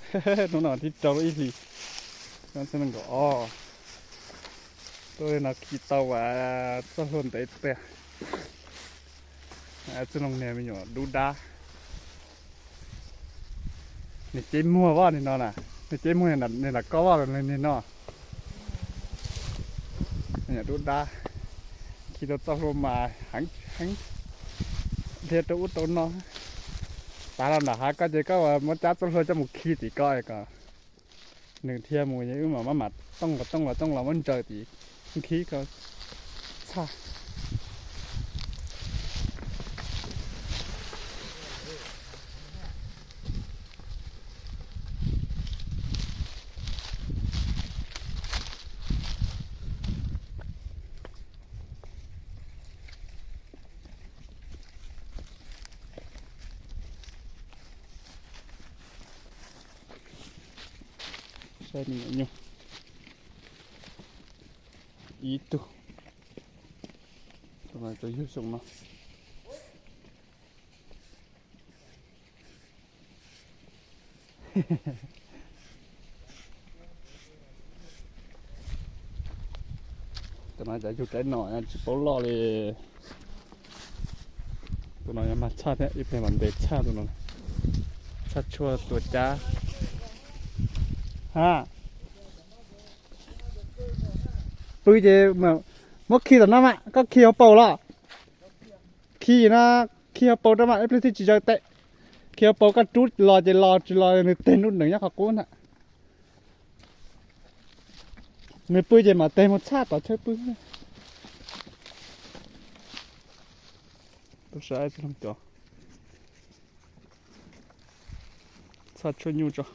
Hnub no thib rau lub ib hlis, txog nees nkaum ob, tuaj li no khi tau txoj hlua ntev tiag. Txoj hlua niag me nyuam dub dab, niag ceb muag vaj niag no na, niag ceb muag niag lam koj vaj los niag no. Me nyuam dub dab, khi tau txoj hlua mas heev heev, dhia rau ub rau no. Tav los nram hav koj ces koj muab cab txoj hlua coj mus khi tim ko kom nws dhia mus, wb mam maj mam tooj los tooj los tooj los muab ntsaws tim nkhib ko txhaj. Saib me nyuam nyuj ib tug, tus yug xyoo no. Tus no cov yug kaib no tsis paub loj li. Tus no yog mag txhaj thiab, ib pliag mam ntes txhaj tus no. Txhaj tshuaj tua cab. Ha, pw ces muab khi tom no mas, koj khi hauv paus los. Khi no, khi hauv paus rau mas ib pliag thiaj tsis zaws tes. Khi hauv paus koj rub los ces los, tsis los nws teg nruab nrees nyob qhov qub ntag. Nws pw ces mam teg mus txhaj tom chaw pw. Txhaj tshuaj nyuj tso.